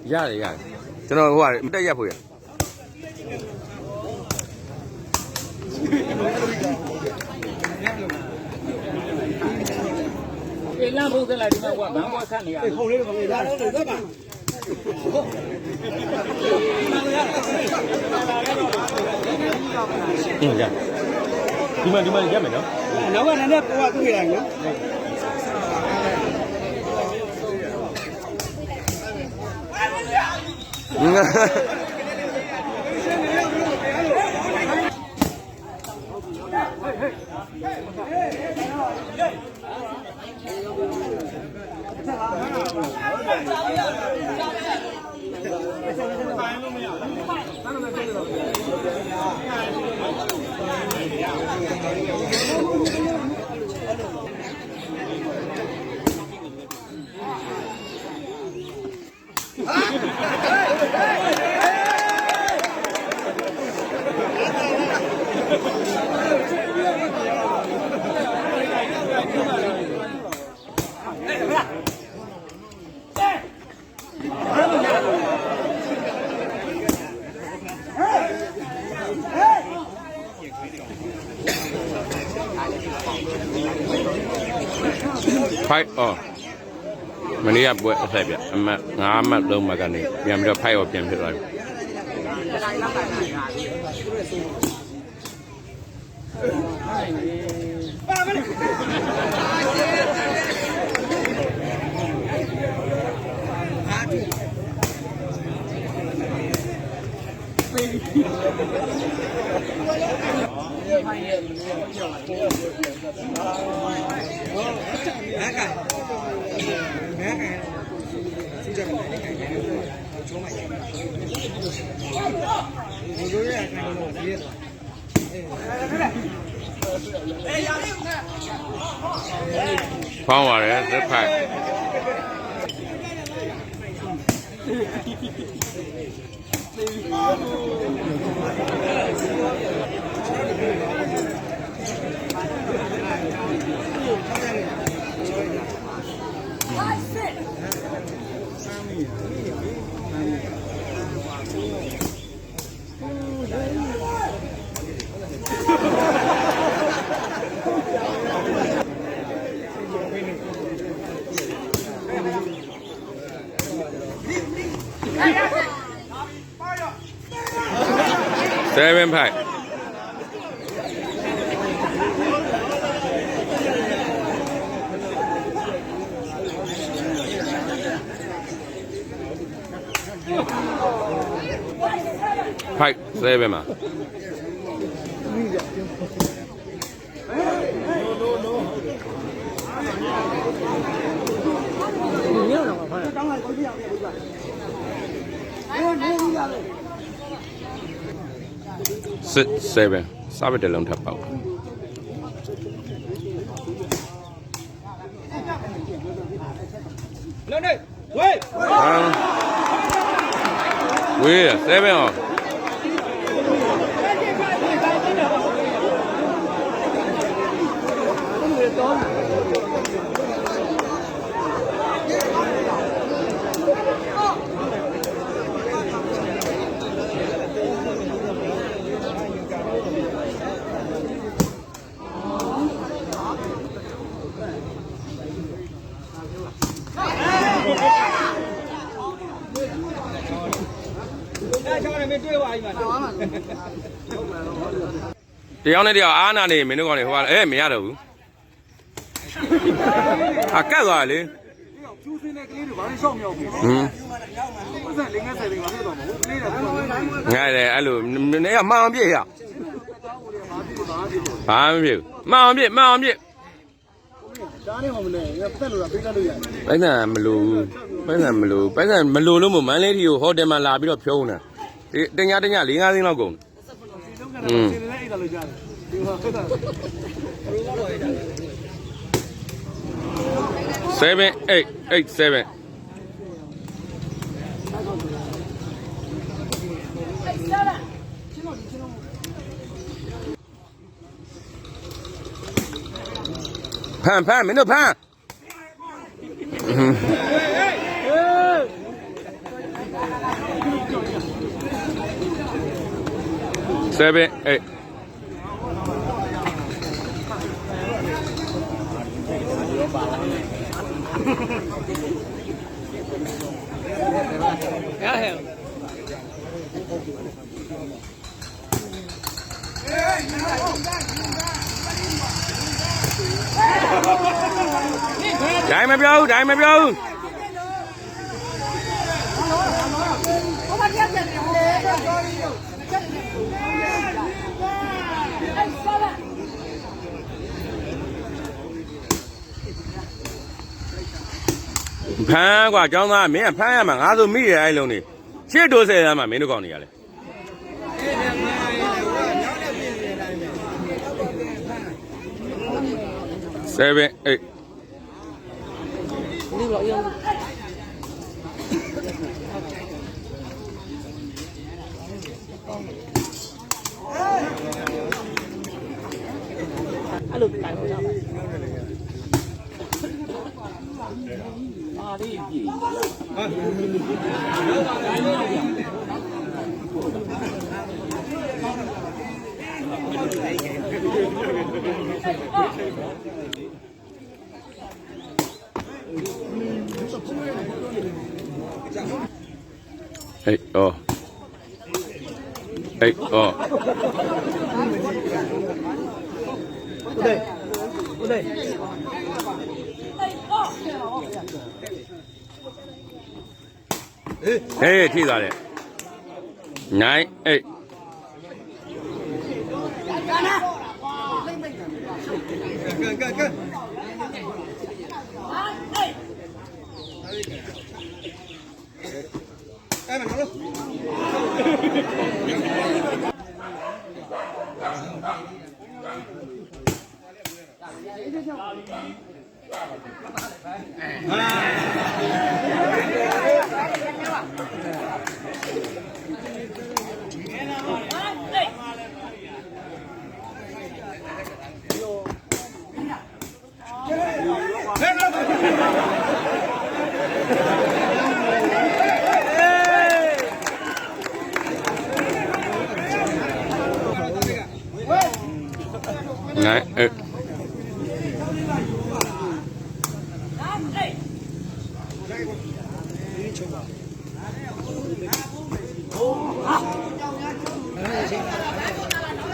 Yaj, yaj, cov no hu ua yaj phem yom. Phaj os. Mas nws yam buaj xaim piam, nga maj doo mas kas nis yam rau phaj ua piam thiab lawm. Phauj as, xwb phaj. Seven phaj. Phaj, seven mas. Six seven, sab peb raws loo nrhab paum. Ui, seven os. Tsis yog ne, tsis yog ab na ni, me nub ko ni hu ua, e, me nyab rau. A kaj los li. Nga, neb yog maj npiaj yom. Maj npiaj, maj npiaj. Peb na mlus, peb na mlus, peb na mlus lub mus mas li yus hauv dej mas lam pib los pheej na. Tej nyab tej nyab li nga li no koom. Seven, eight, eight, seven. Phan, phan, me nub phan. Seven, eight. Đẩy mày Blue, đẩy mày Blue. Phab kuas coob na, miv phab mas nqa tus miv ai lug ni. Sib dua xwb mas miv nub kaus ni yog li. Seven, eight. Ê, ê, ê. Ê, thib tag li. Nai, ê. Nai, ê.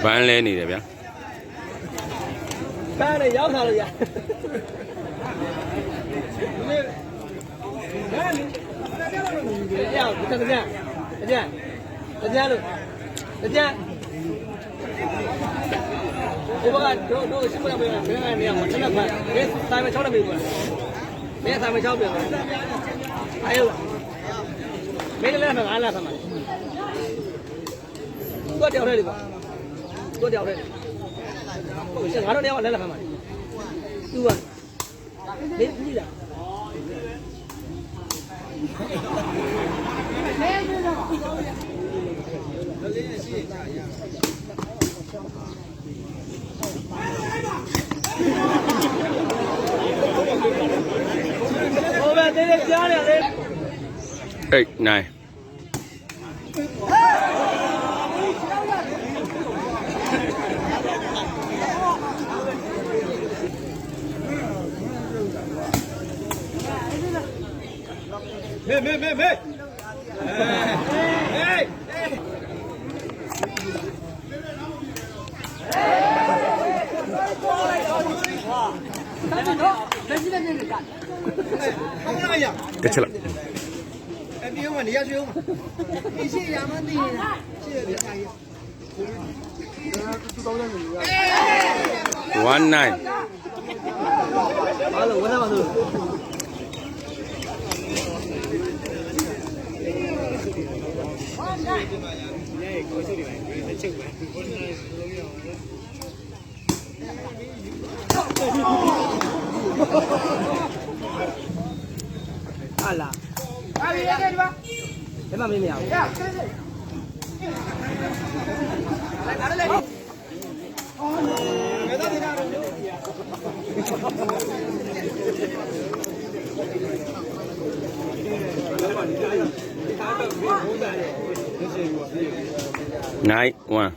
Pab le ni de pia. Tuaj deb hlo li, tuaj deb hlo li. Nqa rau deb hlo li. Tuaj. Ê, nai. Kab tshab lawm. One nine. Nice one.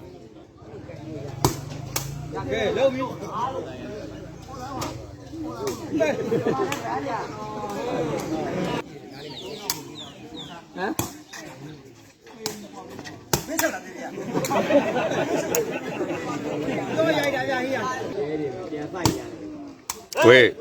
Wait.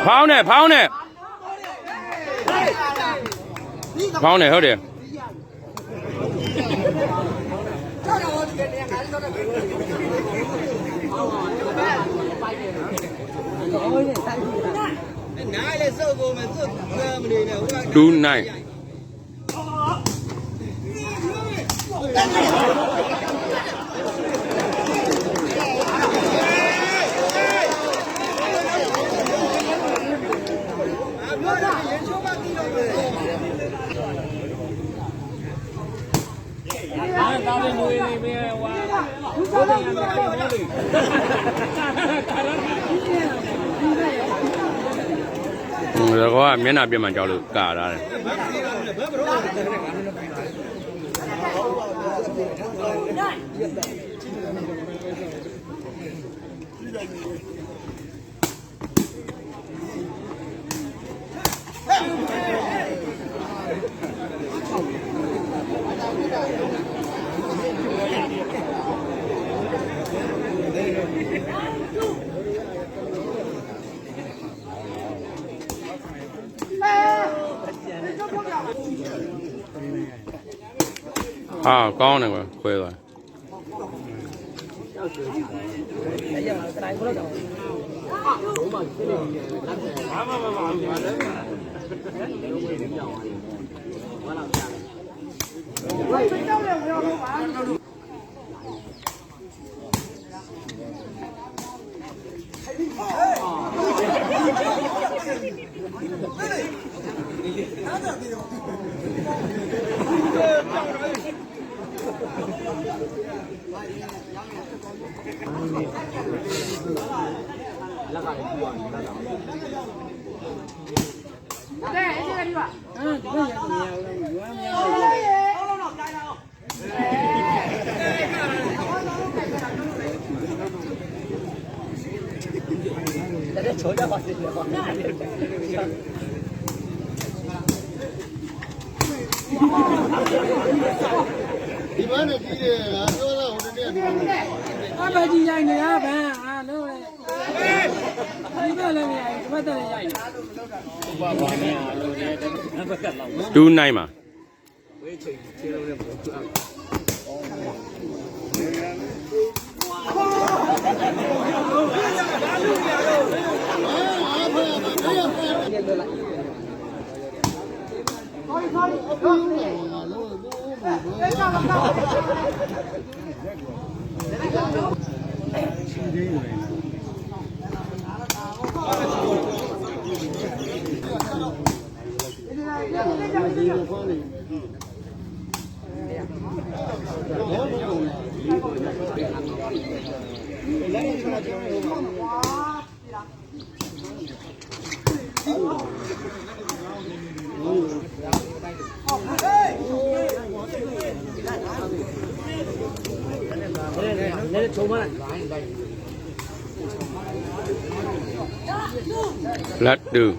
Phauj ne, phauj ne. Phauj ne, hawb di. Dub nice. Miab na pia mas cov lwm kam da. Phauj, koj ne, khuv. Tub Nais mas. Lab twg?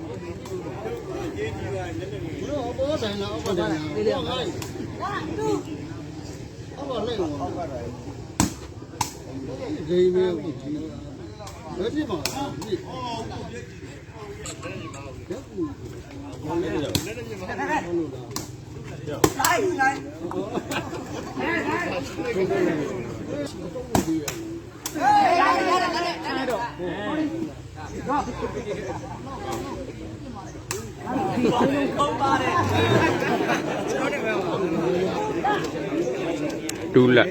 Dub lawm.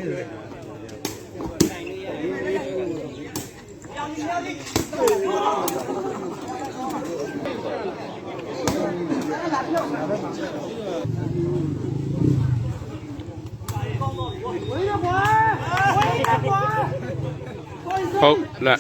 Hauj lawm.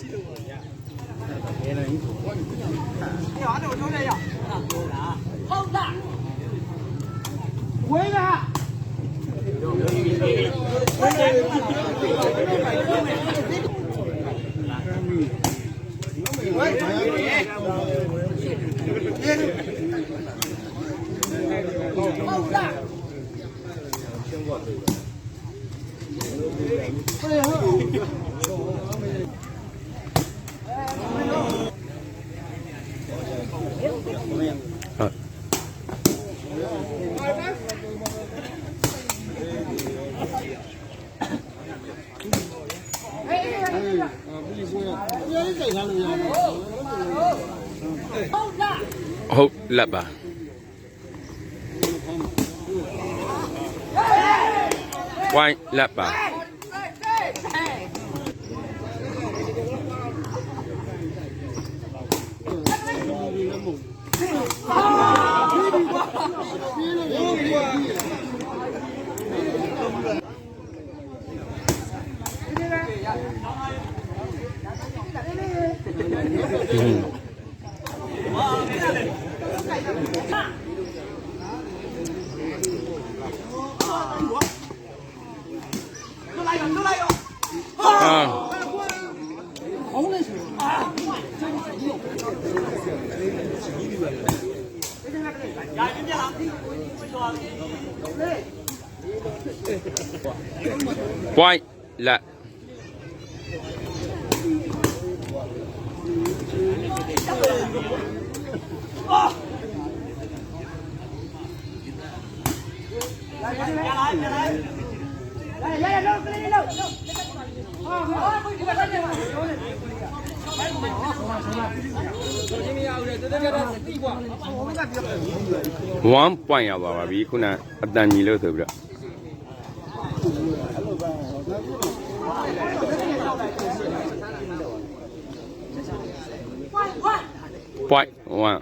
Hauj lawm pas. Quaj lawm pas. Quaj lawm. One point, a, ba, ba, bi, khu na, a, ta, ni, lo, tho, bro. Point one.